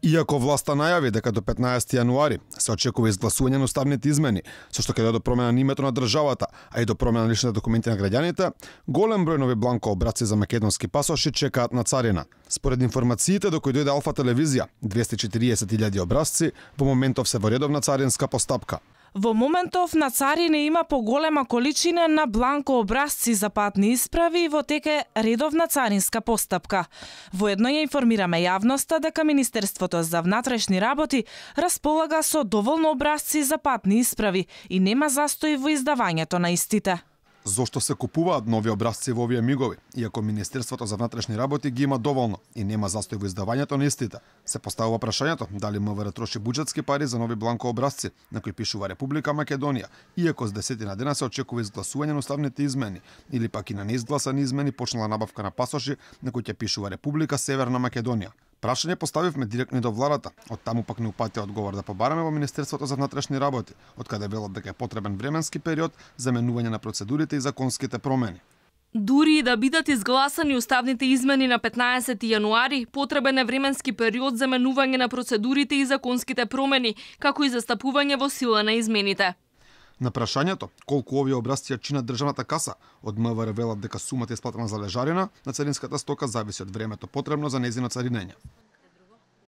Иако власта најави дека до 15 јануари се очекува изгласување на уставните измени, со што ќе до промена на името на државата, а и до промена на личните документи на граѓаните, голем број нови бланко обраци за македонски пасоши чекаат на царина. Според информациите до кои дојде Алфа телевизија, 240.000 образци во моментов се во редовна царинска постапка. Во моментов на царине има поголема количина на бланко образци за патни исправи и во теке редовна царинска постапка. Воедно ја информираме јавноста дека Министерството за внатрешни работи располага со доволно образци за патни исправи и нема застои во издавањето на истите. Зошто се купуваат нови образци во овие мигови, иако Министерството за внатрешни работи ги има доволно и нема застој во издавањето на истите? Се поставува прашањето дали МВР троши буџетски пари за нови бланко образци, на кои пишува Република Македонија, иако с 10 дена се очекува изгласување на уставните измени, или пак и на неизгласани измени почнала набавка на пасоши на кои ќе пишува Република Северна Македонија. Прашање поставивме директно до владата, од таму пак не упатија одговор да побараме во Министерството за внатрешни работи, од каде велат дека е потребен временски период за менување на процедурите и законските промени. Дури и да бидат изгласани уставните измени на 15 јануари, потребен е временски период за менување на процедурите и законските промени, како и застапување во сила на измените. На прашањето колку овие образци ја чинат државната каса, од МВР велат дека сумата исплатена за лежарина на царинската стока зависи од времето потребно за нејзино царинење.